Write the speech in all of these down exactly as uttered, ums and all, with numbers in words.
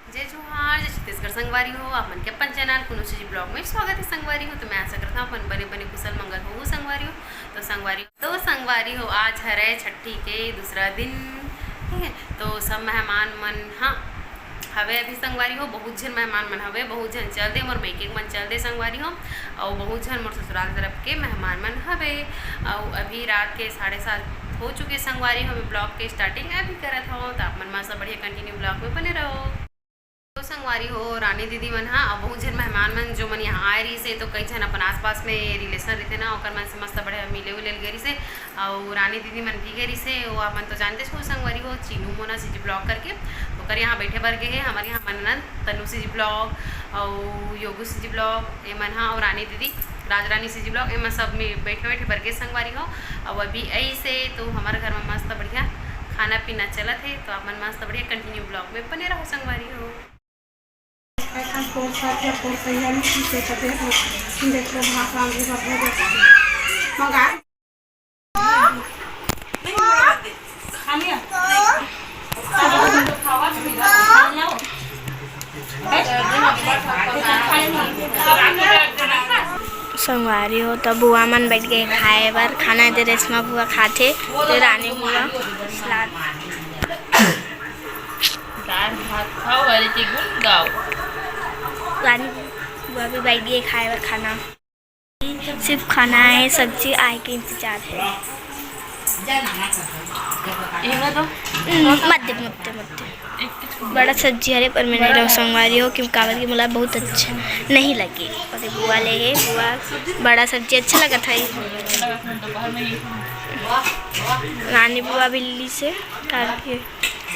जय जोहार, जय छत्तीसगढ़ संगवारी हो, आप मन के अपन चैनल कुनुसी जी ब्लॉग में स्वागत है संगवारी हो। तो मैं आशा करता हूँ अपन बने बने कुशल मंगल हो संगवारी हो। तो संगवारी हो, तो संगवारी हो, आज हरे छठी के दूसरा दिन, ठीक है। तो सब मेहमान मन, हाँ, हवे अभी संगवारी हो, बहुत झन मेहमान मन हवे, बहुत झन चल दे, मोर मइके मन चल दे संगवारी हो, अउ बहुत झन मोर ससुराल तरफ के मेहमान मन हवे। अउ अभी रात के साढ़े सात हो चुके संगवारी हो, मैं ब्लॉग के स्टार्टिंग अभी करत हव, तो आप मन मस्त बढ़िया कंटिन्यू ब्लॉग में बने रहो। तो संगवारी हो, रानी दीदी मन हा, अउ बहुत झन मेहमान मन जो मन यहाँ आए रहिस हे, तो कई झन अपन आसपास में रिलेशन रहिथे ना, ओकर मन से मस्त बढ़िया मिले उले ल गे रहिस हे। अउ रानी दीदी मन भी गे रहिस हे, वो आप मन तो जानते हो संगवारी हो, चीनू मोना सी जी ब्लॉग करके, ओकर यहाँ बैठे बर गे हे। हमर यहाँ मन ननद तनु सी जी ब्लॉग अउ योगू सी जी ब्लॉग, ये मन हा, अउ रानी दीदी, राज रानी सी जी ब्लॉग, ये मन सब में बैठे बैठे बर गे संगवारी हो। अउ अभी ऐसे तो हमर घर में मस्त बढ़िया खाना पीना चलत हे, तो आप मन मस्त बढ़िया कंटिन्यू ब्लॉग में बने रहो संगवारी हो। एखन तोर साथे तोर तैयारी की से त देख लो, देख लो भात रांधे बर हो जात हे। मंगा। संगवारी हो, त बुआ मन बैठ के खाए बर खाना दे, रेशमा बुआ खाथे, ते रानी बुआ सलाद। दाल भात खाओ, अरे के गुण गाओ। रानी बुआ भी बैठ गई खाए बर खाना। सिर्फ खाना है, सब्जी आए के इंतजार है। इन्हें तो हम्म, मत दे, मत दे, मत दे। बड़ा सब्जी हरे पर मैं नहीं रहूँ संगवारी हो, क्यों काबर की मोला बहुत अच्छा नहीं लगे। और ये बुआ ले है, बुआ बड़ा सब्जी अच्छा लगा था ये। रानी बुआ बिल्ली से काबर की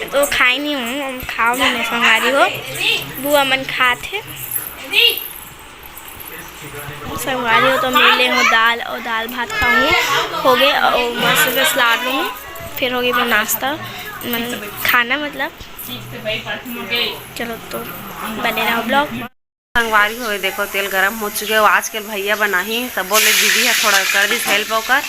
तो खाए नहीं हूँ, हम खाओ मैंने संगवारी हो, बुआ मन खात है। संगवारी हो तो मैं ले हूँ दाल और दाल भात खाऊँ, हो गए और मस्त से सलाद लूँगी, फिर हो गई मैं नाश्ता, मन खाना मतलब। चलो तो बने रहो ब्लॉग। संगवारी हो, देखो तेल गरम हो चुके हे। आज के भैया बनाही, तब बोले दीदी है थोड़ा कर दिस हेल्प ओकर।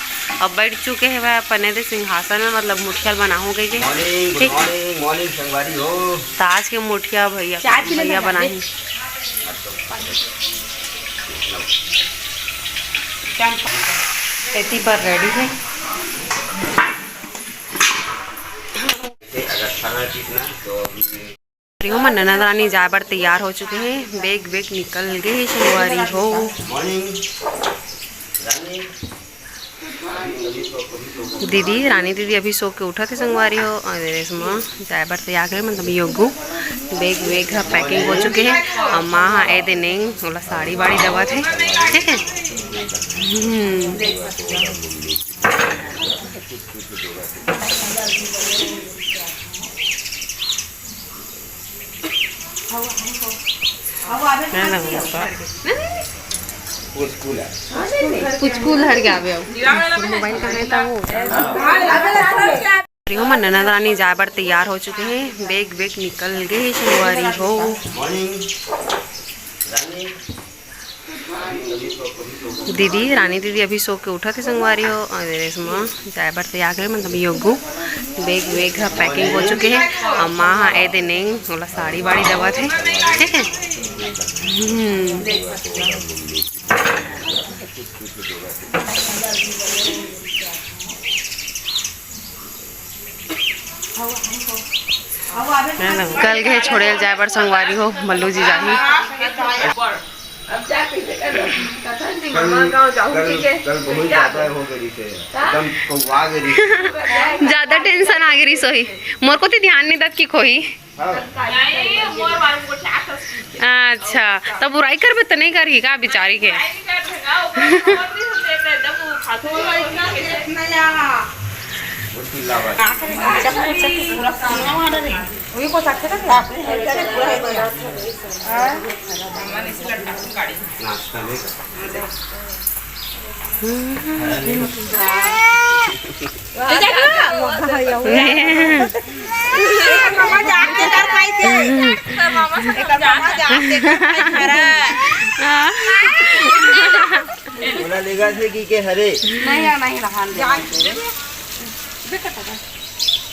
अब बैठ चुके हैं वह अपने दे सिंहासन में, मतलब मुठिया बनाहूँ कह के। मॉर्निंग, गुड ठीक। मॉर्निंग, मॉर्निंग संगवारी हो। तो आज के मुठिया भैया, चाय पी ले भैया ना। बनाही। खेती पर रेडी है। अगर खाना पीना तो अभी संगवारी हो, ननद रानी जाए बर तैयार हो चुके हैं। बेग बेग निकल गए संगवारी हो। दीदी, रानी दीदी अभी सो के उठा थे संगवारी हो, और रेशमा जाए बर तैयार गए, मतलब योगू बेग बेग ह पैकिंग हो चुके हैं। और माँ हा ए दे नेंग ओला साड़ी बाड़ी देवत है, ठीक है। हम्म। पुचकू लहर के आवे हो। मोबाइल का है, तब वो होता है। संगवारी हो, ननद रानी जाए बर तैयार हो चुके हैं। बेग बेग निकल गए संगवारी हो। दीदी, रानी दीदी अभी सो के उठा थे संगवारी हो, और रेशमा जाए बर तैयार करे, मतलब योगू बेग वेग ह पैकिंग हो चुके हैं। और माँ हा ए दे नेंग ओला साड़ी वाड़ी देवत है, ठीक है। हम्म। कल गए छोड़े ल जाए बर संगवारी हो, मल्लू जी जाही। कल, कल, कल बहुत ज्यादा हो गई थे, एकदम कौवा गई थी। ज्यादा टेंशन आ गई सोही, मोर कोती ध्यान नहीं दत की खोही। हाँ। अच्छा, त बुराई करबे त नहीं करही का बिचारी के? नाश्ता नहीं करता। बोला लेगा से की के हरे। नहीं यार, नहीं रहा।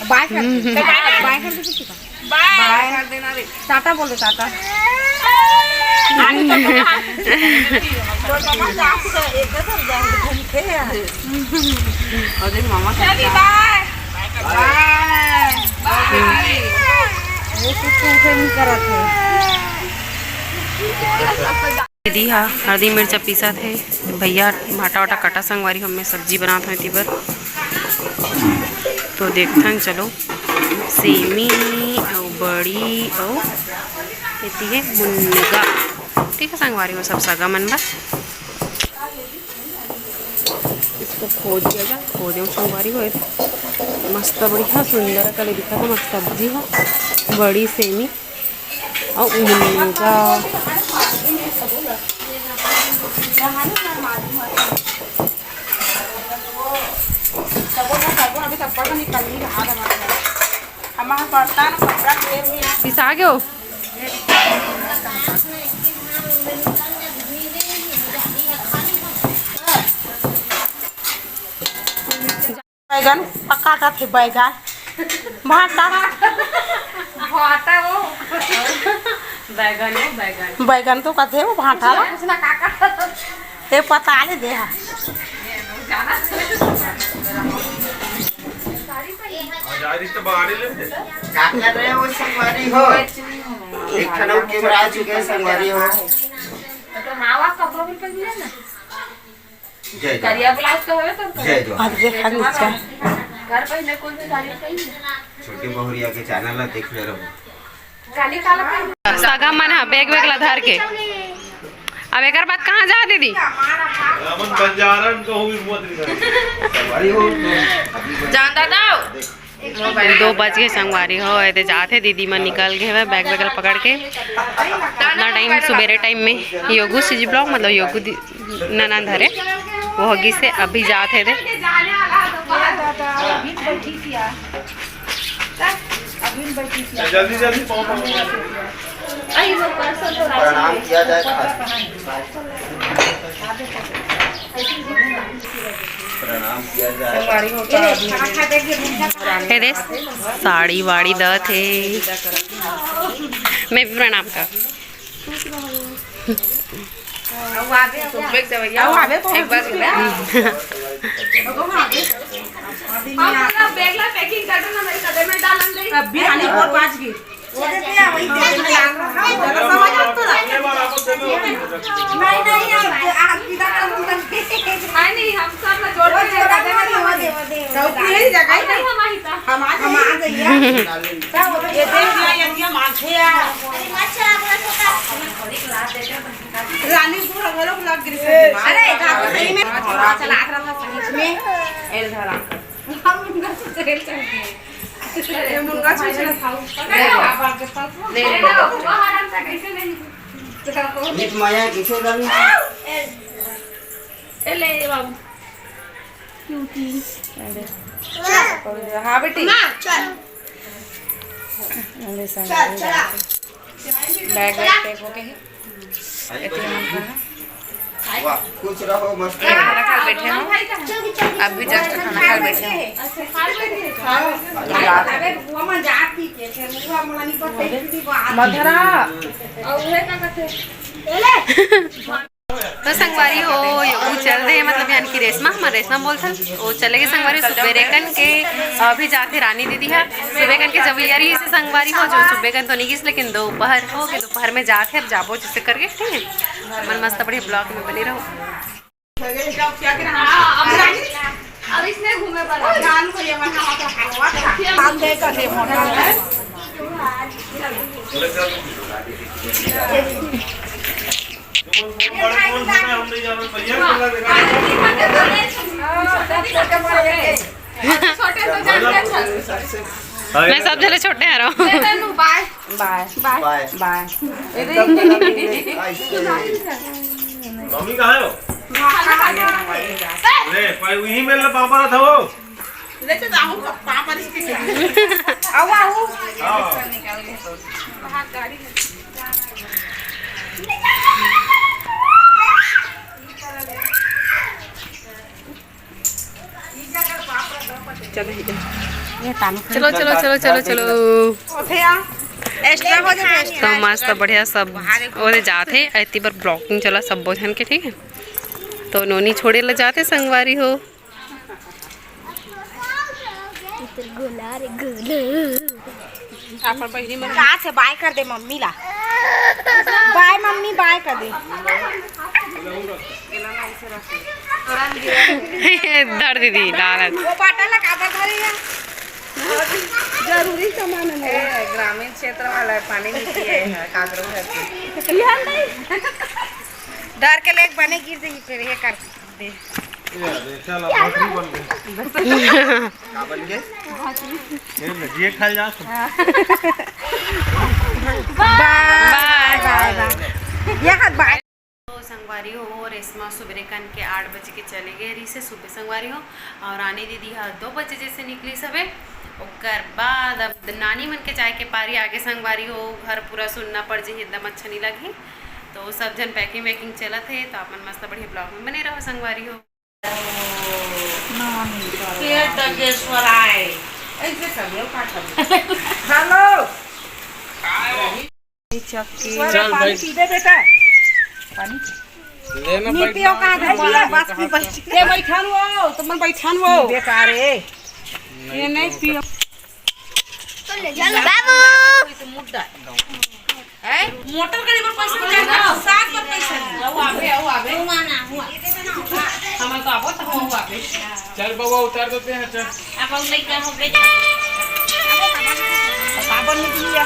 बाय कर, बाय कर, बाय कर। बाय कर देना रे। टाटा बोल दे, टाटा। और देख मामा, बाय। बाय। वो कुछ उठे नहीं करत है। दीदी हा हल्दी मिर्चा पीसत हे, भैया भाटा वाटा कटा संगवारी, हमें सब्जी बनात हन एती बर। तो देखथन चलो, सेमी अउ बड़ी अउ एती हे मुनगा। ठीक है संगवारी हो, सब सगा मन बर। इसको खोद दिया जाए, खोदे संगवारी हो। मस्त बढ़िया सुंदर कले दिखा था, मस्त सब्जी है, बड़ी सेमी। अउ मुनगा। पिसा गयो। बैगन पकाथस, बैगन भाटा। भाटा वो। बैगन हो, बैगन। बैगन तो कथे वो भाटा ला। कुछ ना काका। ये पता ले दे हा। का कर रहे हो संगवारी हो? एक ठन अउ कैमरा आ चुके हैं संगवारी हो। तो हवा कपड़ा भी पहन लिया ना। जय जवान। करिया ब्लाउज तो हवे तो। जय जवान। अब देखा नीचे। घर पहले कोई भी साड़ी पहन ले। छोटी बहुरिया के चैनल ला देख ले रहो। काली काला पहन। सगा मन हा बैग वैग ला धर के। अब एकर बाद कहाँ जा दीदी? अपन बंजारन को भी मत निकाल। भाई हो तो अभी जान दादा। दो बज गए संगवारी हो, एदे जात हे, दीदी मन निकल गए हवे बैग वैग ला पकड़ के। इतना टाइम सुबेरे टाइम में योगू CG vlog, मतलब योगू दी-, ननद हरे, वो होगी से अभी जात हे दे। जल्दी जल्दी पाँव पकड़। प्रणाम किया जाए। प्रणाम किया जाए। हे दे, साड़ी वाड़ी दत हे। मैं भी प्रणाम कर। अभी रानी और पाँच की। नहीं, नहीं, हम, आप विदा कर दो। नहीं, नहीं, हम सब ना जोड़ के वो दे, वो दे, वो दे, वो दे। तो फिर यही जगह ही नहीं। हम आ, हम आ गइया। ये देख ला, ये दिया माथे आ। रानी पूरा घरों को लग गई। अरे, गाँव सही में चला रहा था, सही में। एल धरा। हम उनका से चल चल गए। अरे, मुनगा छुछुर। ले ले। ले ले। मीत माया किसे डाली? ए ले बाबू। क्यूटी। हाँ बेटी। अरे चल, चला। बैग वैग पैक हो गए हैं। वाह, खुश रहो, मस्त रहो। खाना खा बैठे हो, अभी just खाना खा बैठे हो। मधुरा। तो संगवारी हो, यो चल रहे हैं, मतलब यानी कि रेशमा, हमर रेशमा बोलथन, वो चले गए संगवारी सुबेरे कन के, अभी जाथे रानी दीदी है सुबह कन के जब यारी से संगवारी हो, जो सुबह कन तो नहीं गिस, लेकिन दोपहर हो गए, दोपहर में जाथे, अब जाबो जिससे करके, ठीक है। मन मस्त बढ़िया vlog में बने रहो। हाँ, अब रानी, अब इसने घूमे पर ध्यान को ये मन हवा का हलवा था। हम दे कर दे मोटा है। छोटे तो जानते हैं। मैं सब जने छोटे आ रहा हूँ। बाय। बाय। बाय। बाय। बाय। मम्मी कहाँ है वो? खाना खा के। ले, भाई, वहीं में ले, पापा रहा था वो। ले तो जाऊँ, पापा रिश्ते के। आओ, आओ। हाँ। चलो, चलो, चलो, चलो, चलो। ओथे आ। तो मस्त बढ़िया सब ओदे जाथे, एती बर blocking चला सब्बो झन के, ठीक है। तो नोनी छोड़े ला जाथे संगवारी हो। कहाँ से bye कर दे मम्मी ला। Bye मम्मी, bye कर दे। धर दीदी, डालत। वो बाटा ला काबर धरे है? जरूरी सामान है। ए, ग्रामीण क्षेत्र वाला है, पानी नहीं पिए है, काकरो घर के। डर के लेके बने गिर जाई, फिर ये कर दे। ये दे, चल, अब बकरी बन गई। का बन गए? ये ले, ये खा जा। Bye। Bye। Bye। ये हाथ bye। तो संगवारी हो, रेशमा सुबेरे कन के आठ बजे के चले गए रहिसे सुबह संगवारी हो, और रानी दीदी ह दो बजे जैसे निकली सबे। ओकर बाद अब नानी मन के जाए के पारी आगे संगवारी हो, घर पूरा सुन्ना पड़ जाही, एकदम अच्छा नहीं लगही। तो सब झन packing वैकिंग चलत हे, तो आप मन मस्त बढ़िया blog में बने रहो संगवारी हो। Hello। चल पानी भाई। पीबे बेटा, पानी। लेना नहीं बैठ पियो ना, कहाँ बैठ बैठ ना, बस पी, बैठ। ये बैठन वो, तुम बैठन वो। बेकार है। ये नहीं पियो। बाबू। मोटर गाड़ी पर पैसा नहीं जाता, सात पर पैसा नहीं। वो आवे, वो आवे। हमन तो आबो, तो वो आवे। चल बउआ, उतार देते हैं, चल। अब हम नहीं क्या हो गए। साबन नहीं दिया।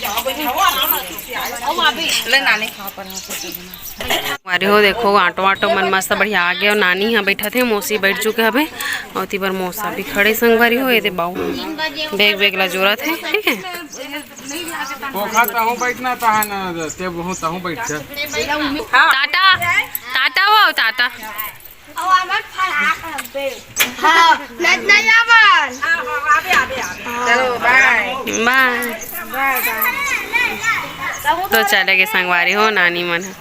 जाओ, बैठाओ, आराम से। वो आवे। ले नानी खा पर हाथ से। संगवारी हो, देखो, आटो वाटो मन मस्त बढ़िया आ गए, और नानी यहाँ बैठा थे, मौसी बैठ चुके हवे, और ओती बर मौसा भी खड़े संगवारी हो। ये दे बाऊ bag वैग ला जोरत हे, ठीक है। पोखा तहूँ बैठना, तहाँ न ते बहु तहूँ बैठ जा। टाटा, टाटा हो, टाटा। हाँ, नहीं, नहीं आवन। चलो, bye। Bye। Bye, bye। तो चले गए संगवारी हो नानी मन ह।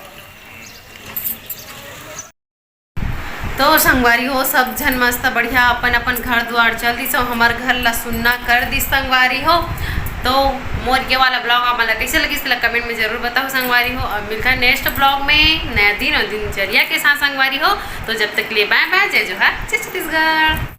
तो संगवारी हो, सब झन मस्त बढ़िया अपन अपन घर दुआर चल दिस, अउ हमर घर ला सुन्ना कर दिस संगवारी हो। तो मोर ये वाला blog आप मन ला कैसे लगिस, तेला comment में जरूर बताओ संगवारी हो। और मिलता है next blog में नया दिन और दिनचर्या के साथ संगवारी हो। तो जब तक के लिए bye bye, जय जोहार, जय छत्तीसगढ़।